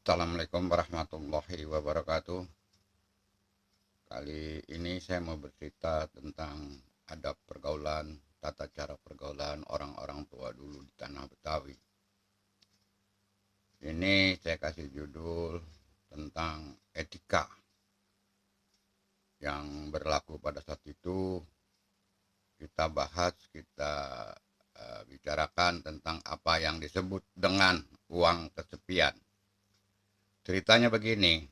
Assalamualaikum warahmatullahi wabarakatuh. Kali ini saya mau bercerita tentang adab pergaulan, tata cara pergaulan orang-orang tua dulu di tanah Betawi. Ini saya kasih judul tentang etika yang berlaku pada saat itu. Kita bahas, kita bicarakan tentang apa yang disebut dengan uang kesepian. Ceritanya begini.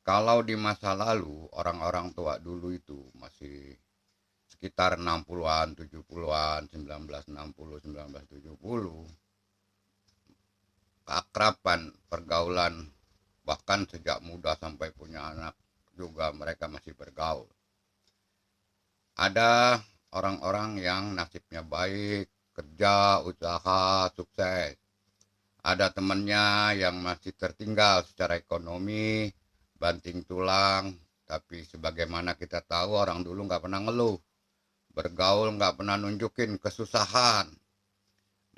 Kalau di masa lalu, orang-orang tua dulu itu masih sekitar 60-an, 70-an, 1960, 1970, keakraban, pergaulan, bahkan sejak muda sampai punya anak juga mereka masih bergaul. Ada orang-orang yang nasibnya baik, kerja, usaha, sukses. Ada temannya yang masih tertinggal secara ekonomi, banting tulang, tapi sebagaimana kita tahu orang dulu nggak pernah ngeluh, bergaul nggak pernah nunjukin kesusahan,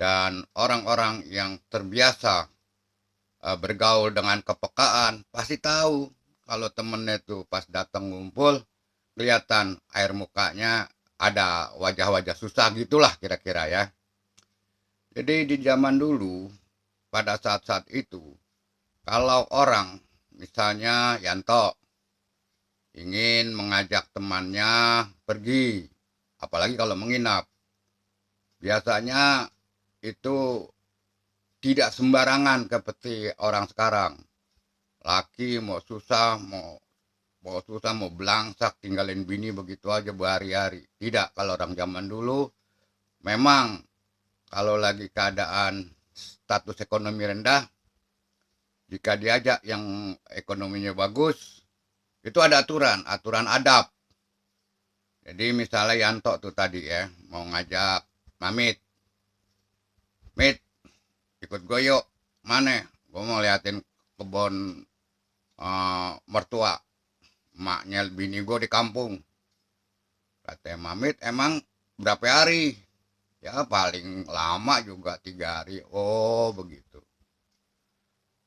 dan orang-orang yang terbiasa bergaul dengan kepekaan pasti tahu kalau temennya tuh pas datang ngumpul kelihatan air mukanya ada wajah-wajah susah gitulah kira-kira ya. Jadi di zaman dulu pada saat-saat itu kalau orang misalnya Yanto ingin mengajak temannya pergi, apalagi kalau menginap, biasanya itu tidak sembarangan seperti orang sekarang. Laki mau susah mau belangsak tinggalin bini begitu aja berhari-hari. Tidak, kalau orang zaman dulu memang kalau lagi keadaan status ekonomi rendah, jika diajak yang ekonominya bagus, itu ada aturan adab. Jadi misalnya Yanto tuh tadi ya, mau ngajak Mamit, Mit, ikut gue yuk, mana? Gue mau liatin kebun mertua, emaknya bini gue di kampung. Katanya Mamit, emang berapa hari? Ya paling lama juga 3 hari. Oh begitu.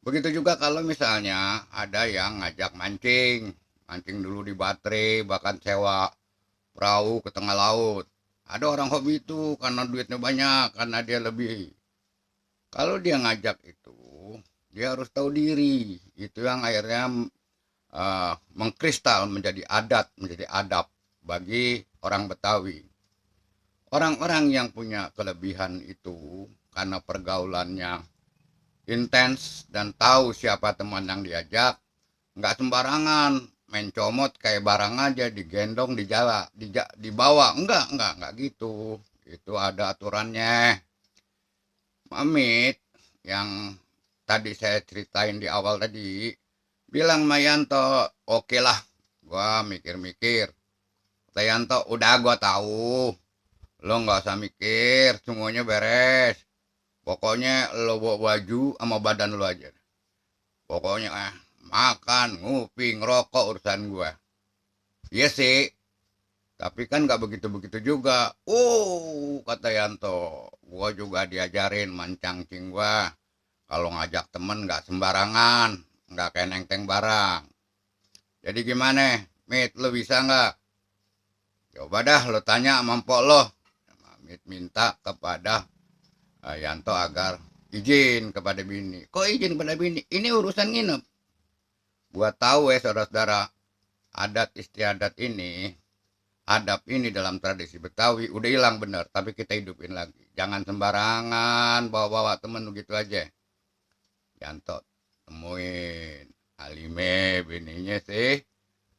Begitu juga kalau misalnya ada yang ngajak mancing, mancing dulu di baterai, bahkan sewa perahu ke tengah laut. Ada orang hobi itu karena duitnya banyak, karena dia lebih. Kalau dia ngajak itu, dia harus tahu diri. Itu yang akhirnya mengkristal menjadi adat, menjadi adab bagi orang Betawi. Orang-orang yang punya kelebihan itu karena pergaulannya intens dan tahu siapa teman yang diajak, nggak sembarangan main comot kayak barang aja digendong dibawa, enggak gitu. Itu ada aturannya. Mamit yang tadi saya ceritain di awal tadi bilang Mayanto, oke lah, gua mikir-mikir. Tayanto, udah gua tahu, lo nggak usah mikir, semuanya beres. Pokoknya lo bawa baju sama badan lo aja. Pokoknya makan, ngupi, ngerokok urusan gua. Iya sih, tapi kan nggak begitu-begitu juga. Kata Yanto, gua juga diajarin mancing gua. Kalau ngajak temen nggak sembarangan, nggak kayak nenteng barang. Jadi gimana, Mit, lo bisa nggak? Coba dah lo tanya sama mpok lo. Mit minta kepada Yanto agar izin kepada bini. Kok izin kepada bini? Ini urusan nginep. Buat tahu ya saudara-saudara, adat istiadat ini, adab ini dalam tradisi Betawi udah hilang bener, tapi kita hidupin lagi. Jangan sembarangan bawa-bawa temen begitu aja. Yanto temuin Halime bininya sih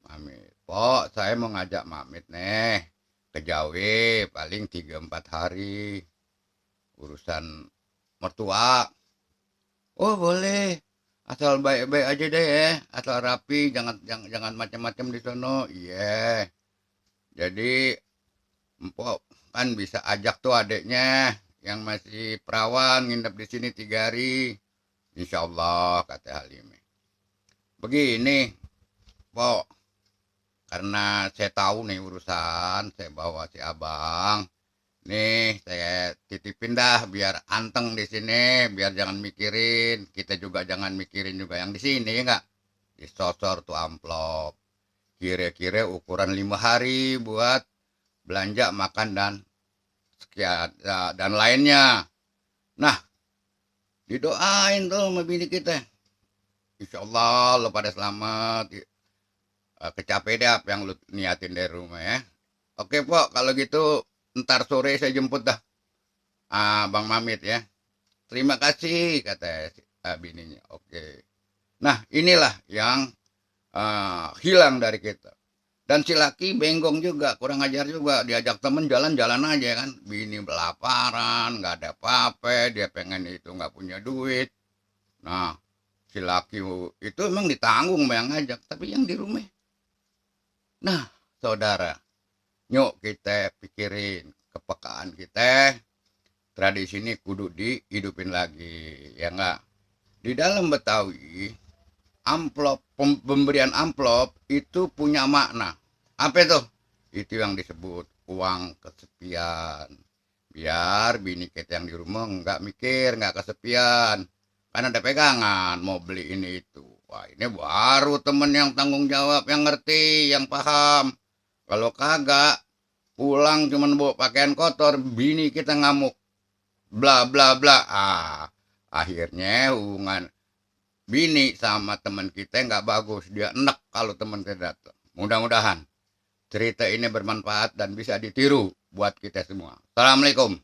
Mamit. Pok, saya mau ngajak Mamit nih ke Jawa paling 3-4 hari urusan mertua. Oh boleh, asal baik-baik aja deh ya, asal rapi, jangan macam-macam di sono. Iya. Jadi empok kan bisa ajak tuh adiknya yang masih perawan nginep di sini 3 hari. Insya Allah kata Halimah. Begini, Pok, karena saya tahu nih urusan, saya bawa si abang. nih saya titipin dah biar anteng di sini, biar jangan mikirin, kita juga jangan mikirin juga yang di sini ya enggak. Disosor tuh amplop. Kira-kira ukuran 5 hari buat belanja makan dan sekian dan lainnya. Nah, didoain tuh sama bini kita. Insya Allah lo pada selamat. Kecapai deh apa yang lu niatin dari rumah ya. Oke, Pok, kalau gitu ntar sore saya jemput dah. Bang Mamit ya. Terima kasih kata bininya. Oke. Nah, inilah yang hilang dari kita. Dan si laki bengong juga, kurang ajar juga. Diajak temen jalan-jalan aja kan. Bini belaparan, nggak ada apa-apa. Dia pengen itu nggak punya duit. Nah, si laki itu emang ditanggung yang ngajak. Tapi yang di rumah. Nah, saudara. Yuk kita pikirin kepekaan kita. Tradisi ini kudu dihidupin lagi. Ya enggak? Di dalam Betawi, amplop pemberian amplop itu punya makna. Apa itu? Itu yang disebut uang kesepian. Biar bini kita yang di rumah nggak mikir, nggak kesepian. Kan ada pegangan mau beli ini itu. Wah, ini baru temen yang tanggung jawab, yang ngerti, yang paham. Kalau kagak, pulang cuman bawa pakaian kotor, bini kita ngamuk. Bla bla bla. Akhirnya hubungan bini sama teman kita nggak bagus. Dia enak kalau teman kita datang. Mudah-mudahan cerita ini bermanfaat dan bisa ditiru buat kita semua. Assalamualaikum.